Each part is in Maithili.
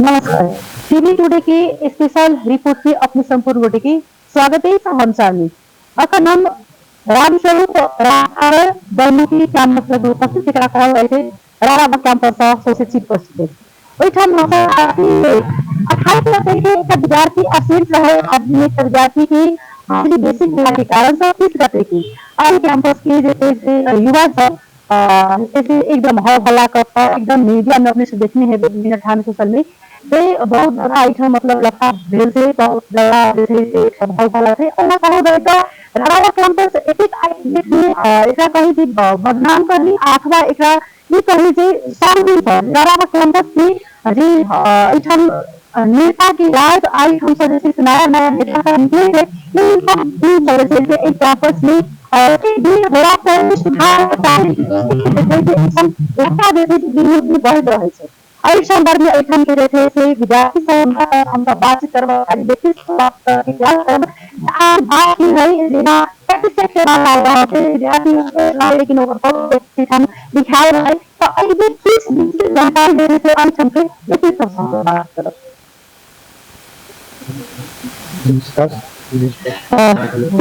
नमस्कार, सीबी टुडे के स्पेशल रिपोर्ट में अपने संपूर्ण गोटे के स्वागत है। हम सामने अखन हम रामस्वरूप राम बहुमुखी कैंपस लग उपस्थित, जेकरा कहल जाइ छै राणा कैंपस सँ सौंसे चिपकल छै। ओहिठाम 28 गते के एकटा विद्यार्थी एब्सेंट रहे, आदमी एकटा विद्यार्थी के हाजिरी बेसी भेला के कारण सँ 30 गते के एहि कैंपस के जे छै से युवा सब जे एकदम हौ हल्ला कऽ कऽ एकदम मीडिया में अपने सब देखने हेबै विभिन्न ठाम सोशल में से बहुत ज्यादा एहिठाम मतलब लफड़ा भेल छै, बहुत ज्यादा जे छै से एहिठाम हौ हल्ला छै। ओना कहल जाय तऽ राणा कैंपस एतेक आइ डेट में एकरा कही जे बदनाम कही अथवा एकरा ई कही जे सब दिनसँ राणा कैंपस में जे एहिठाम नेता के राज एहिठाम सँ जे छै से नया नया नेता सब निकलै छै, लेकिन सब दिन जे छै से एहि कैंपस में दिन होला पर सुधार जे लफड़ा जे छै से दिन दिन बढ़ैत रहै छै। एहि संदर्भ में एहिठाम के जे छै से विद्यार्थी सब हमसब बातचीत करब, व्यक्ति से बात करब आ बात की है जेना रहल छै विद्यार्थी, लेकिन ओकर एहिठाम लिखायल रहै तऽ एहि बेर किछु विशेष जानकारी जे छै से एहिठाम के व्यक्ति सब बात करब। नमस्कार। की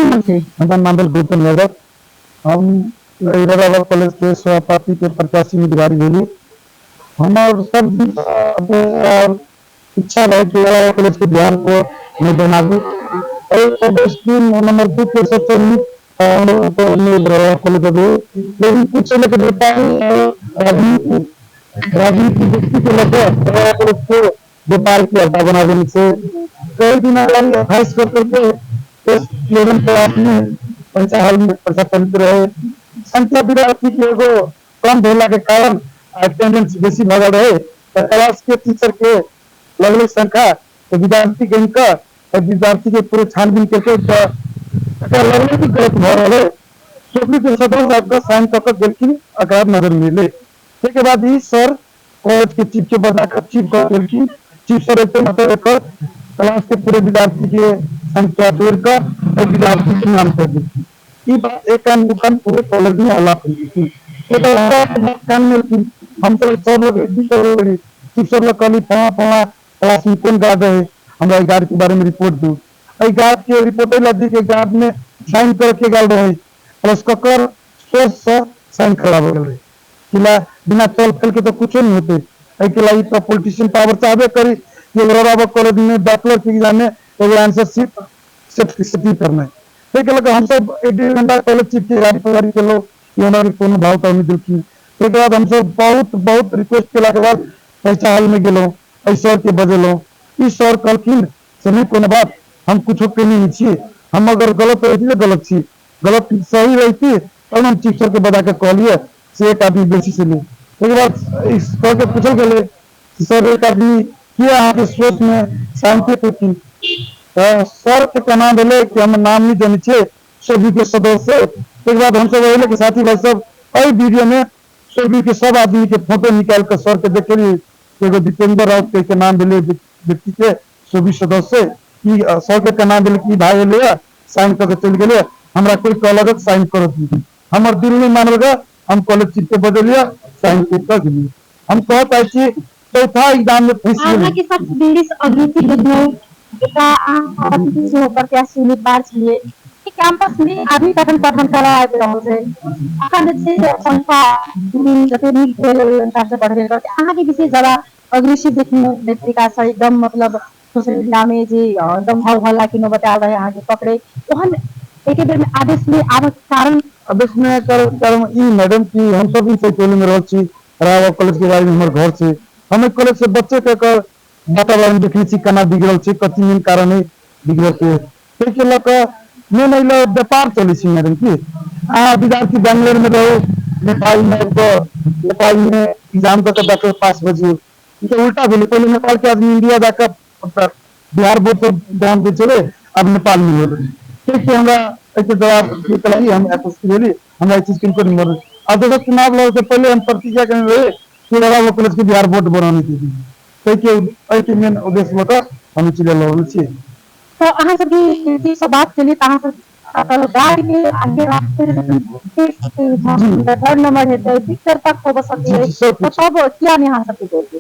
नाम छै? हमर नाम भेल गौतम यादव। हम रदाबाद कॉलेज के सोआ पार्टी के प्रत्याशी उम्मीदवार भेली। हमर सब दिन और इच्छा रहे कि रदाबाद कॉलेज के बिहार को नहीं बनाबू और स्कीम नंबर 2 के सबसे नीक कॉलेज अभी, लेकिन कुछ लेके व्यापारी राजनीति व्यक्ति के लेकर रदाबाद कॉलेज को व्यापार की अड्डा बना देने से कई दिन 28 करके इलेवन क्लास में परीक्षा हॉल में परीक्षा चलते रहे। संख्या विद्यार्थी के एगो कम भेला के कारण अटेंडेंस बेसी भऽ गेल रहे तऽ क्लास के टीचर के लगले संख्या तो विद्यार्थी गिन कऽ तऽ विद्यार्थी के पूरे छानबीन करके तऽ एकरा लगले कि गलत भऽ रहल है। चौकी के सदस्य आबि कऽ साइन कऽ कऽ गेलखिन, एकरा नजर मिले। ताहिके बाद ई सर कॉलेज के चीफ के बजा कऽ चीफ कऽ देलखिन। चीफ सर एते मतलब एकर क्लास के पूरे विद्यार्थी के संख्या जोड़ कऽ एहि विद्यार्थी के नाम कर देलखिन। ई बात एक कान दू कान पूरे कॉलेज में हल्ला फैल गेलखिन। कान में एलखिन, हम सब सर लोग एक चीफ सर लोग कहली फलां फलां क्लास में कोन गार्ड रहे, हमरा एहि गार्ड के बारे में रिपोर्ट दू। एहि गार्ड के रिपोर्ट एहि ला दी के गार्ड में साइन करके गेल रहे, प्लस ककर सोर्स से साइन कराबल गेल रहे। किला बिना चल फैल के तो कुछो नहीं होते। एहि के ला ई तो पॉलिटिशियन पावर चाहबे करी कि रदाबाद कॉलेज में बैचलर के एग्जाम में एगो आंसर शीट सेटिंग करना है। ताहि के लऽ कऽ हमसब 1.5 घंटा कॉलेज चीफ के गाड़ी पर गाड़ी केलहुँ, ई हमरा के कोनो भाव ताव नहि देलखिन। ताहिके बाद हमसब बहुत बहुत रिक्वेस्ट केला के बाद परीक्षा हॉल में गेलहुँ, एहि सर के बजेलहुँ। ई सर कहलखिन से नहि कोनो बात, हम कुछो केने नहि छी, हम अगर गलत रहिती तऽ गलत छी, गलत सही रहिती तब हम चीफ सर के बजा के कहलियै से एक आदमी बेसी से ली। ताहिके बाद इस कह के पूछल गेलै सर एक आदमी किया अहाँके सोच में साइन के केलखिन, तऽ सर के कहना भेलै कि हम नाम नहि जनै छियै सभी के सदस्य। ताहिके बाद हमसब एलै कि साथी भाई सब एहि वीडियो में सभी के सब आदमी के फोटो निकालि कऽ सर के देखेलियै। एगो दीपेंद्र राउत के नाम भेलै व्यक्ति के सभी सदस्य, ई सर के कहना भेलै कि भाई एलै साइन कऽ के चलि गेलै, हमरा कोई कहलक साइन करऽ दी, हमर दिल नहि मानलक, हम कॉलेज चीफ के बजेलियै साइन कऽ के गेलियै। हम कहऽ चाहै छी चौथा एग्जाम में फंसि गेलियै। अहाँके सबसँ बेसी अभिरुचि देखलहुँ एकटा अहाँ सेहो प्रत्याशी उम्मीदवार छलियै। कैंपस में अभी पठन पाठन करा आबि रहल छै, अखन जे छै से संख्या जते नीक भेल ओहि अनुसार से बढ़बे करतै। अहाँके विशेष ज्यादा अग्रेसिव देखलहुँ तरीका से एकदम मतलब सोशल मीडिया में जे एकदम हल हल्ला किनो बतायल रहे अहाँके पकड़े, ओहन एके बेर में आदेश में आबक कारण? आदेश में कारण ई मैडम कि हम सब दिन टोली में रहल छी, राघव कॉलेज के बारे में हमर घर छै, हम एहि कॉलेज से बच्चे के एकर वातावरण देखने छी केना बिगड़ल छै, कथी मेन कारण है बिगड़ल के, ताहिके लऽ कऽ मेन एहि लए व्यापार चलै छै मैडम की अहाँ विद्यार्थी बेंगलोर में रहू, नेपाल में आबि कऽ नेपाल में एग्जाम कऽ के बैचलर पास भऽ जइयौ। ई तऽ उल्टा भेलै, पहिले नेपाल के आदमी इंडिया जाकऽ बिहार बोर्ड से ध्यान दै छलै, आब नेपाल में होलै। ताहिके हमरा एहिके जवाब के लागि हम एस भेली, हमरा एहि चीज किनको नहि मदद। आब दोसर चुनाव लड़ै से पहिले हम प्रतिज्ञा केने रही कि रदाबाद कॉलेज के बिहार बोर्ड बनाने के लिए, ताहिके एहिके मेन उद्देश्य लऽ कऽ हम ई चीज लऽ रहल छी। तऽ अहाँ सबके सब बात केलियै तऽ अहाँ सब गार्ड के आगे घर नंबर हेतै, पिक्चर तक होबऽ सकै, तब किया नहि अहाँ सबके देलकै?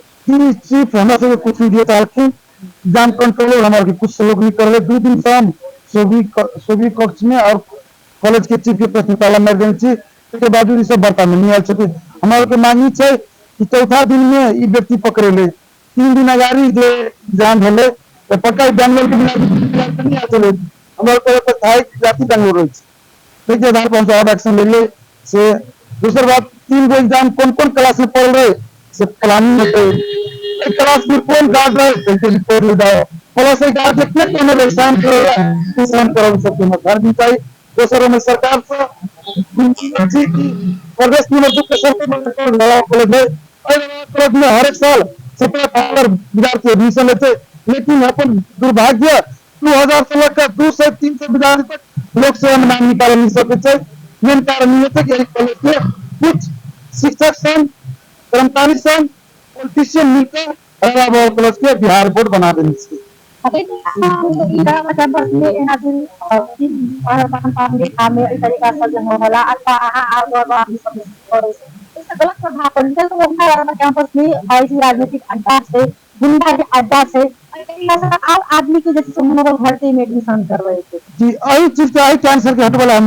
चीफ हमरा सबके कुछ नहीं दिए चाहलखिन। एग्जाम कंट्रोलर हमरा के कुछ सहयोग नहीं करले। 2 दिन से हम सोबी कक्ष में और कॉलेज के चीफ के प्रश्न ताला मारि देने छी, ताहिके बावजूद ई सब वार्ता में नहीं आयल छथिन। हमरा के मांग ई छै कि चौथा दिन में ई व्यक्ति पकड़ेले, 3 दिन अगाड़ी जे एग्जाम भेलै तऽ पक्का ई बैंगलोर के बिना नहीं आयल छलै। हमरा के स्थायी विद्यार्थी बैंगलोर रहै छै, ताहिके आधार पर हमसब और एक्शन लेलियै। से दोसर बात, 3 गो एग्जाम कोन कोन क्लास में पड़ल रहे से प्लानिंग हेतै, एहि क्लास में कोन गार्ड रहे ताहिके रिपोर्ट ले जाओ, प्लस एहि गार्ड के कोनो रहे साइन करब, साइन करब, सबके हमरा ध्यान देना चाही। दोसर ओहिमे सरकार से कि प्रदेश नंबर 2 के सबसे बड़ा कॉलेज है, एहि कॉलेज में हर एक साल 17,000 विद्यार्थी एडमिशन लेते, लेकिन अपन दुर्भाग्य 2000 से लग कर 200 300 विद्यार्थी तक लोक सेवा में नाम निकाल नहीं सकै छै। मेन कारण ई छै कि एहि कॉलेज के कुछ शिक्षक संघ, कर्मचारी संघ, पॉलिटिशियन मिलकर रड़ा बाबा कॉलेज के बिहार बोर्ड बना देने छै। गलत प्रभाव पड़ै छै। कैंपस में राजनीतिक अड्डा छै, गुंडा के अड्डा छै, आब आदमी के जे छै मनोबल घटते में एडमिशन करबै छै। जी, एहि चीज के, एहि कैंसर के हटबै हम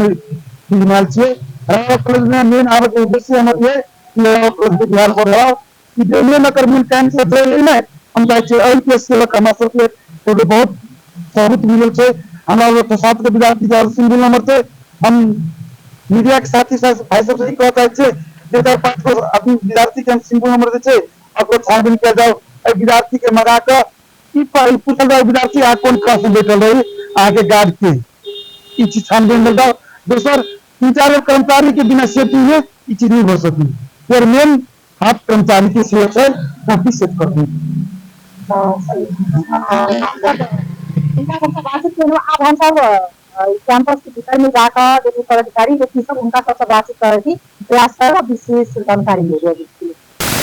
बनायल छियै। रड़ा कॉलेज में मेन आबे के उद्देश्य हमर ये कि रड़ा कॉलेज के बिहार बोर्ड हटाउ, कि जे मेन एकर मेन कैंसर छै एहि ने हम चाहै छियै। एहि केस के लऽ कऽ हमरा सबके एगो बहुत सबूत मिलल छै। हमरा लोग 7 गो विद्यार्थी के सिंगल नंबर छै। हम मीडिया के साथी साथ भाई सबसे ई कहऽ चाहै छियै जे 4-5 गो आदमी विद्यार्थी के हम सिंगल नंबर दै छै, ओकरो छानबीन कयल जाउ। एहि विद्यार्थी के मंगा कऽ ई पूछल जाउ, विद्यार्थी अहाँ कोन क्लास में बैठल रही, अहाँके गार्ड के, ई चीज छानबीन कयल जाउ। दोसर, 3-4 गो कर्मचारी के बिना सेफ्टी में ई चीज नहीं हो सकी। फिर मेन हाथ कर्मचारी के सेवा छै, कॉपी सेट कर दी। इनका हमसब बातचीत केलहुँ। आब हमसब कैंपस के भीतर में जाकऽ जे पदाधिकारी व्यक्ति सब उनका सबसँ बातचीत करै छी, प्रयास करब विशेष जानकारी लेबै।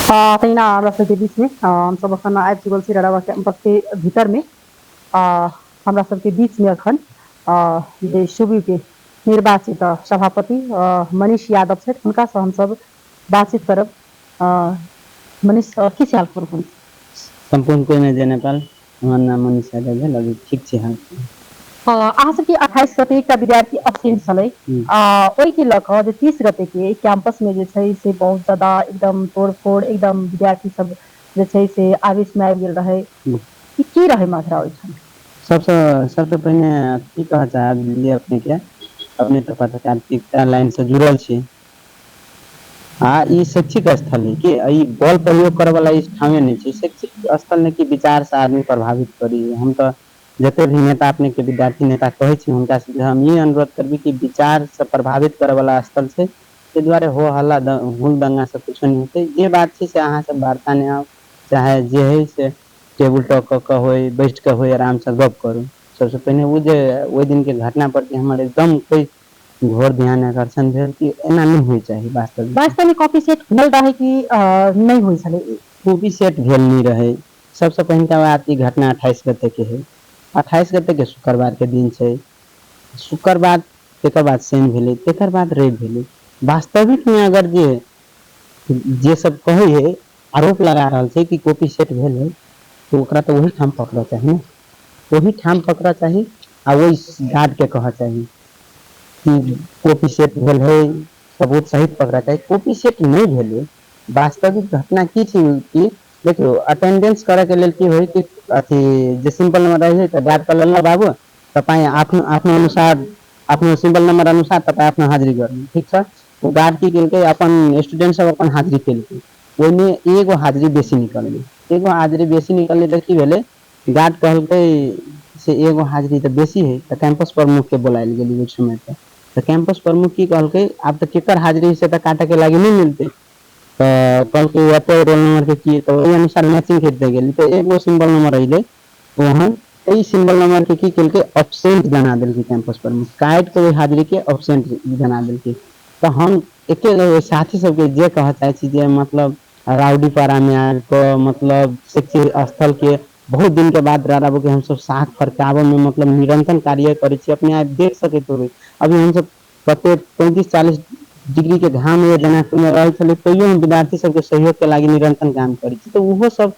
तहिना हमरा सबके बीच में हमसब अखन आबि चुकल छी रड़ाबा कैंपस के भीतर में। हमरा सबके बीच में अखन जे सुबी के निर्वाचित सभापति मनीष यादव छथि, हुनकासँ हमसब बातचीत करब। मनीष, की छै हाल खबर? सम्पूर्ण कोइ नहि जे नेपाल, हमर नाम मनीष यादव भेल, अभी ठीक छै हाल। अहाँ सबके 28 गते एकटा विद्यार्थी एब्सेंट छलै, ओहिके लऽ कऽ जे 30 गते के कैंपस में जे छै से बहुत ज्यादा एकदम तोड़फोड़, एकदम विद्यार्थी सब जे छै से आवेश में आबि गेल रहै, ई की रहै मात्रा ओहिठाम? सबसँ पहिने की कहऽ चाहब जे अपने के, अपने तऽ पत्रकारिता लाइन से जुड़ल छी आ ई शैक्षिक स्थल है कि ई बल प्रयोग करऽ वाला ई ठामे नहि छै। शैक्षिक स्थल ने कि विचार से आदमी प्रभावित करी। हम तऽ जते भी नेता अपने के विद्यार्थी नेता कहै छी हुनका से हम ई अनुरोध करबी कि विचार से प्रभावित करऽ वाला स्थल छै, ताहि दुआरे हो हल्ला हुल दंगा सब कुछो नहि होतै। जे बात छै से अहाँ सब वार्ता नहि आउ, चाहे जे है से टेबुल टॉक कऽ कऽ होय, बैठ कऽ होय, आराम से गप करू। सबसँ पहिने ओ जे ओहि दिन के घटना प्रति हमर एकदम कोई घोर ध्यान आकर्षण भेल कि एना नहि होइ चाही। वास्तविक वास्तव में कॉपी सेट भेल रहे कि नहि होइ छलै? कॉपी सेट भेल नहि रहे। सबसँ पहिनका बात ई घटना 28 गते के है, 28 गते के शुक्रवार के दिन छै, शुक्रवार तकर बाद शनि भेलै, तकर बाद रवि भेलै। वास्तविक में अगर जे सब कहै है, आरोप लगा रहल छै कि कॉपी सेट भेल है, तो ओकरा तऽ ओही ठाम पकड़ऽ चाही ने, ओही ठाम पकड़ऽ चाही आ ओहि गार्ड के कहऽ चाही कि कॉपी सेट भेल है, सबूत सहित पकड़ा चाही। कॉपी सेट नहि भेलै। वास्तविक घटना की छै कि देखियौ, अटेंडेंस करऽ के लेल की होइ कि अथी जे सिंपल नंबर रहै तऽ गार्ड कहलक ल बाबू तपाईँ आफ्नो आफ्नो अनुसार आफ्नो सिंपल नंबर अनुसार तपाईँ आफ्नो हाजिरी गर्नु, ठीक छ। ओ गार्ड की केलकै, अपन स्टूडेंट सब अपन हाजिरी केलकै, ओहिमे एगो हाजिरी बेसी निकललै, एगो हाजिरी बेसी निकललै तऽ की भेलै, गार्ड कहलकै से एगो हाजिरी तऽ बेसी है, तऽ कैंपस प्रमुख के बोलायल गेलै ओहि समय पर। तऽ कैंपस प्रमुख की कहलकै, आब तऽ केकर हाजिरी से तऽ काटऽ के लागी नहि मिलतै, तऽ कहलकै एते रोल नंबर के की, तऽ ओहि अनुसार मैचिंग खेत गेली तऽ एगो सिंगल नंबर अयलै वहाँ, एहि सिंगल नंबर के की केलकै, एब्सेंट बना देलकै। कैंपस प्रमुख काटि के ओहि हाजिरी के एब्सेंट बना देलकै। तऽ हम एके गो साथी सबके जे कहऽ चाहै छी जे मतलब राउडी पाड़ा में आबि कऽ मतलब शैक्षिक स्थल के बहुत दिन के बाद राराबो के हमसब साख फरकाबऽ मे मतलब निरंतर कार्य करै छी। अपने आप देख सकैत होबै, अभी हमसब कते 35-40 डिग्री के घाम या जनकपुर मे रहै छलै, तैयो हम विद्यार्थी सबके सहयोग के लागि निरंतर काम करै छी। तऽ ओहो सब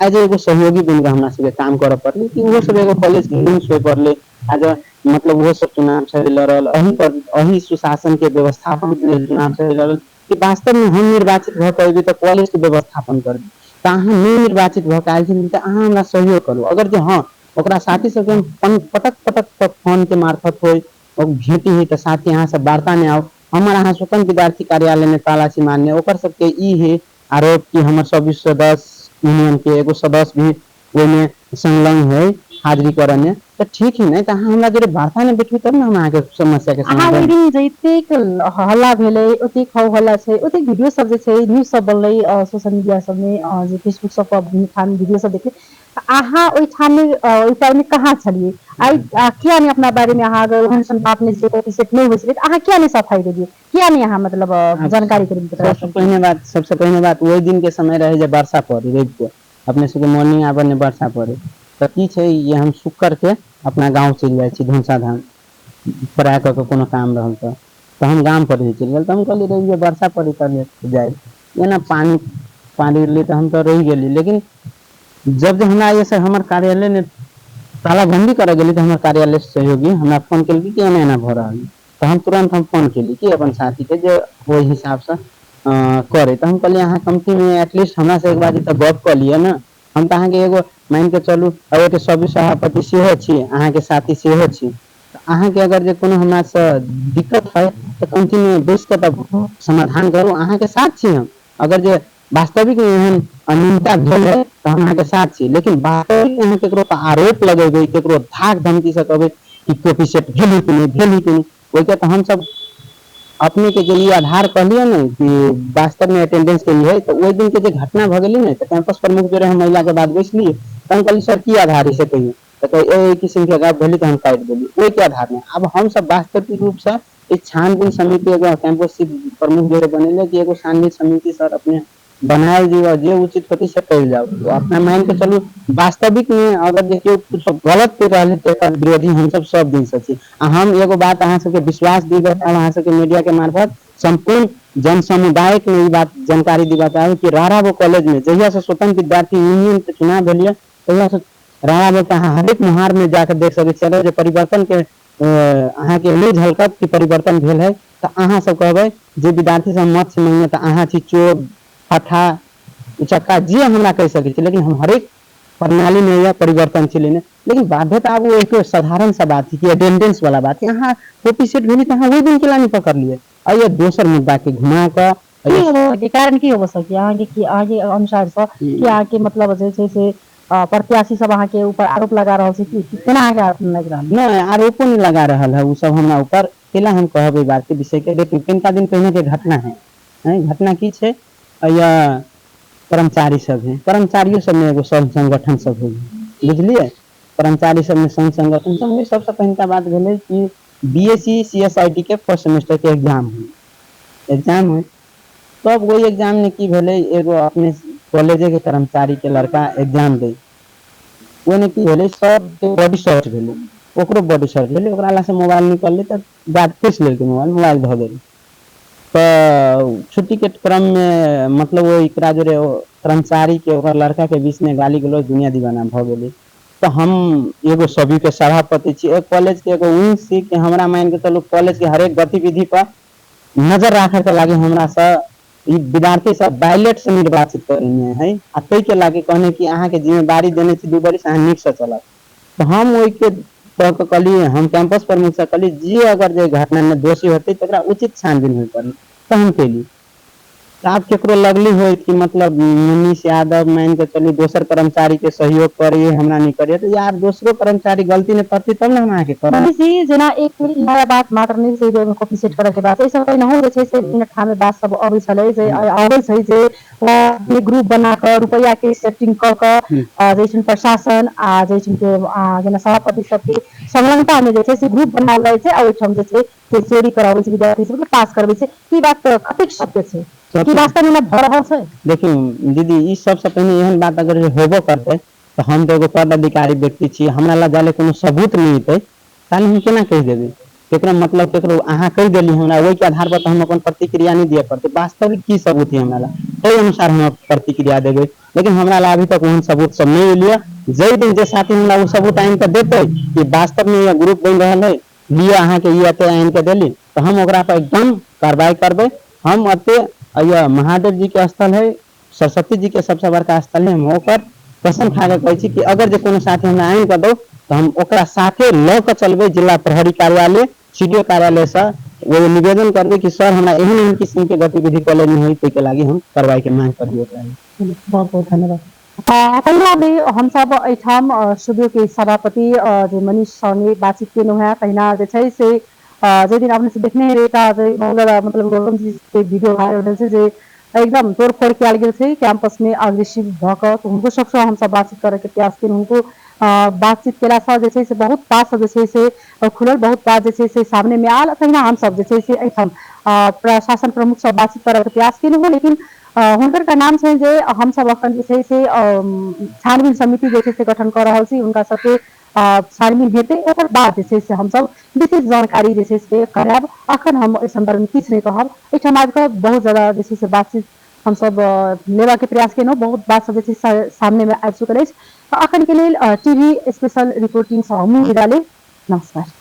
एज एगो सहयोगी बनि कऽ हमरा सबके काम करऽ पड़लै कि ओहो सब एगो कॉलेज के विंग्स होय पड़लै। एज मतलब ओहो सब चुनाव छै लड़ल अही पर, अही सुशासन के व्यवस्थापन के लेल चुनाव छै लड़ल कि वास्तव मे हम निर्वाचित भऽ के अयबै तऽ कॉलेज के व्यवस्थापन करबै। तऽ अहाँ नहि निर्वाचित भऽ के आयल छी तऽ अहाँ हमरा सहयोग करू। अगर जे हँ ओकरा साथी सबके हम पटक पटक फोन के मार्फत होइ भेटी है तऽ साथी अहाँ सब वार्ता मे आउ, हमर अहाँ स्वतंत्र विद्यार्थी कार्यालय मे ताला छी मारने। ओकर सबके ई है आरोप कि हमर सब सदस्य यूनियन के एगो सदस्य भी ओहिमे संलग्न है हाजिरी करऽ मे, तऽ ठीक है। नहि तऽ अहाँ हमरा जोरे वार्ता मे बैठबी तब ने हम अहाँके समस्या के अहाँ ओहि समाधान। दिन जतेक हल्ला भेलै, ओतेक हो हल्ला छै, ओतेक वीडियो सब जे छै, न्यूज सब बनलै सोशल मीडिया सबमे, जे फेसबुक सब पर ठाम वीडियो सब देखलै, अहाँ ओहिठाम मे ओहि टाइम मे कहाँ छलियै? आइ किया नहि अपना बारे मे अहाँ अगर ओहन सन बात नहि छै, प्रतिशत नहि होइ छलै, तऽ अहाँ किया नहि सफाई देलियै? किया नहि अहाँ मतलब जानकारी करेलियै? सबसे पहिने बात, सबसे पहिने बात, ओहि दिन के समय रहे जे वर्षा पड़े, रवि के अपने सबके मॉर्निंग आवर मे वर्षा पड़े। तऽ की छै, ये हम शुक्र के अपना गाँव चलि जाइ छी धनुषा धाम, पढ़ाइ कऽ के कोनो काम रहल तऽ हम गाम पर ही चलि गेल। तऽ हम कहलियै रवि के वर्षा पड़ी तब जाय, एना पानी पानी गिरलै तऽ हम तऽ रहि गेली। लेकिन जब जे हमरा ये से हमर कार्यालय मे तालाबंदी करऽ गेली तऽ हमर कार्यालय सहयोगी हमरा फोन केलकै कि एना एना भऽ रहल है। तऽ हम तुरन्त हम फोन केली कि अपन साथी के जे ओहि हिसाबसँ करे। तऽ हम कहलियै अहाँ कमतीमे एटलीस्ट हमरा से एक बार तऽ गप कऽ लिअ ने। हम तऽ अहाँके एगो मानि के चलू एगो सभ्य सभापति सेहो छी, अहाँके साथी सेहो छी। तऽ अहाँके अगर जे कोनो हमरा से दिक्कत है तऽ कमतीमे बैस कऽ तब समाधान करू, अहाँके साथ छी हम। अगर जे वास्तविक एहन अनियमितता भेल है तऽ हम अहाँके साथ छी, लेकिन वास्तविक अहाँ केकरो पर आरोप लगेबै, केकरो धाक धमकी से कहबै कि कॉपी सेट भेली कि नहि भेली कि नहि, ओहिके तऽ हमसब अपने के जे ई आधार कहलियै ने कि वास्तव में अटेंडेंस के लिए है। तऽ ओहि दिन के जे घटना भऽ गेलै ने, तऽ कैंपस प्रमुख जो रहे महिला के बाद बैसलियै तऽ हम कहलियै सर की आधार है से कहियौ। तऽ कहै एहि किसिम के गप भेलै तऽ हम काटि देली ओहिके आधार मे। आब हमसब वास्तविक रूप से ई छानबीन समिति एगो कैंपस प्रमुख जो बनेले कि एगो छानबीन समिति सर अपने बनायल जी, जे उचित होतै से कयल जाउ। तो अपना मान के चलू वास्तविक में अगर देखियौ कुछ गलत कर रहल है तऽ एकर विरोधी हमसब सब दिन से छी। आ हम एगो बात अहाँ सबके विश्वास दिबा चाहब, अहाँ सबके मीडिया के मार्फत संपूर्ण जन समुदाय के ई बात जानकारी दिबा चाहब कि राराबो कॉलेज में जहिया से स्वतंत्र विद्यार्थी यूनियन के चुनाव भेल यऽ तहिया से राराबो के अहाँ हरेक मुहार में जाके देख सकै छियै जे परिवर्तन के अहाँके नहि झलकत कि परिवर्तन भेल है तऽ अहाँ सब कहबै जे विद्यार्थी सब मत से मांगे तऽ अहाँ छी चोर फट्ठा उचक्का जे हमरा कहि सकै छी, लेकिन हम हरेक प्रणाली में यह परिवर्तन छी लेने। लेकिन बाध्यता आब ओ एक साधारण सा बात है कि अटेंडेंस वाला बात है, अहाँ कॉपी सेट भेली तऽ अहाँ ओहि दिन केला नहि पकड़लियै? आ ये दोसर मुद्दा के घुमा कऽ की होबो कारण की होबो सकी अहाँके, कि अहाँके अनुसार से कि अहाँके मतलब जे छै से प्रत्याशी सब अहाँके ऊपर आरोप लगा रहल छै कि केना अहाँके आरोप लागि रहल? नहि, आरोपो नहि लगा रहल है ओ सब हमरा ऊपर। केला हम कहब एहि बात के विषय के, देखियौ कनिका दिन पहिने के घटना है, घटना की छै, या कर्मचारी सब है, कर्मचारियों सब में एगो संघ संगठन सब है, बुझलियै? कर्मचारी सब में संघ संगठन सब में सबसे पहिनका बात भेलै कि बीएससी सीएसआईटी के फर्स्ट सेमेस्टर के एग्जाम है, एग्जाम है तब वही एग्जाम में की भेलै, एगो अपने कॉलेजे के कर्मचारी के लड़का एग्जाम दै, ओहिमे की भेलै, सबके बॉडी सर्च भेलै, ओकरो बॉडी सर्च भेलै, ओकरा लग से मोबाइल निकललै तऽ गार्ड खोसि लेलकै मोबाइल, मोबाइल धऽ गेलै। तऽ छुट्टी के क्रम में मतलब ओ एकरा जोरे कर्मचारी के ओकर लड़का के बीच में गाली गलौज दुनिया दीवाना भऽ गेलै। तऽ हम एगो सभी के सभापति छी, एक कॉलेज के एगो विंग छी कि हमरा मान के चलू कॉलेज के हरेक गतिविधि पर नजर राखे के लागी हमरा से ई विद्यार्थी सब बैलेट से निर्वाचित करेने है, आ ताहि के लागी कहने कि अहाँके जिम्मेदारी देने छी 2 बरिस, अहाँ नीक से चलब। तऽ हम ओहिके कह के कहलियै, हम कैंपस प्रमुख से कहलियै जे अगर जे घटना में दोषी होतै तकरा उचित छानबीन होय पड़ै, तऽ हम केली। तऽ आब केकरो लगली होय कि मतलब मनीष यादव मान के चलू दोसर कर्मचारी के सहयोग करिए हमरा नहीं करिए, तऽ यार दोसरो कर्मचारी गलती नहीं करती तब ने हम अहाँके करब। मनीष जी, जेना एक नया बात मात्र नहि छै जे कॉपी सेट करऽ के बात, एहि सब पहिनहो जे छै से विभिन्न ठाम बात सब अबै छलै जे अबै छै जे ग्रुप बना कऽ रुपैआ के सेटिंग कऽ कऽ जे छै प्रशासन आ जे छै के जेना सभापति सबके संलग्नता मे जे छै से ग्रुप बनायल जाइ छै आ ओहिठाम जे छै से चोरी कराबै छै, विद्यार्थी सबके पास करबै छै। ई बात कतेक सत्य छै? की वास्तव में भऽ रहल छै? देखियौ दीदी, ई सबसे पहिने एहन बात अगर होबो करतै तऽ हम तऽ एगो पदाधिकारी व्यक्ति छी, हमरा लग जाले कोनो सबूत नहि एतै ताले हम केना कहि देबै? केकरो मतलब केकरो अहाँ कहि देली हमरा, ओहिके आधार पर तऽ हम अपन प्रतिक्रिया नहि दिअ पड़तै। वास्तविक की सबूत है हमरा लग, ताहि अनुसार हम प्रतिक्रिया देबै। लेकिन हमरा लग अभी तक ओहन सबूत सब नहि एलियै। जाहि दिन जे साथी हमरा ओ सबूत आनि कऽ देतै कि वास्तवमे ई ग्रुप बनि रहल है, लिअ अहाँके ई एते आनि कऽ देली, तऽ हम ओकरा पर एकदम कार्रवाई करबै। हम एते महादेव जी के स्थल है, सरस्वती जी के सबसे बड़का स्थल है, हम ओकर कसम खा कऽ कहै छी कि अगर जे कोनो साथी हमरा आनि कऽ दौ तऽ हम ओकरा साथे लऽ कऽ चलबै जिला प्रहरी कार्यालय, सी डी ओ कार्यालयसँ ओ निवेदन करबै कि सर हमरा एहन एहन किसिम के गतिविधि कॉलेज में होइ, ताहिके लागि हम कार्रवाई के मांग करबै ओकरा। बहुत बहुत धन्यवाद। तहिना भी हमसब एहिठाम स्टूडियो के सभापति जे मनीष संगे बातचीत केलहुँ हेँ। तहिना जे छै से जाहि दिन अपने से देखने हेबै एकटा जे बहुत ज्यादा मतलब गौतम जी के वीडियो वायरल भेल छै जे एकदम तोड़फोड़ कयल गेल छै कैंपस में अग्रेसिव भऽ कऽ, तऽ हुनको सबसँ हमसब बातचीत करऽ के प्रयास केलहुँ। हुनको बातचीत केलासँ जे छै से बहुत बात सब जे छै से खुलल, बहुत बात जे छै से सामने मे आयल। तहिना हमसब जे छै से एहिठाम प्रशासन प्रमुख सँ बातचीत करऽ के प्रयास केलहुँ हेँ, लेकिन हुनकर का नाम छै जे हमसब अखन जे छै से छानबीन समिति जे छै से गठन कऽ रहल छी, हुनका सबके छानबीन हेतै, ओकर बाद जे छै से हमसब विशेष जानकारी जे छै से करायब। अखन हम एहि संदर्भ में किछु नहि कहब। एहिठाम आबि कऽ बहुत ज्यादा जे छै से बातचीत हमसब लेबाक के प्रयास केलहुँ, बहुत बात सब जे छै सामने में आबि चुकल अछि। अखन के लेल टीवी स्पेशल रिपोर्टिंग सँ हमहूँ विदा लेब। नमस्कार।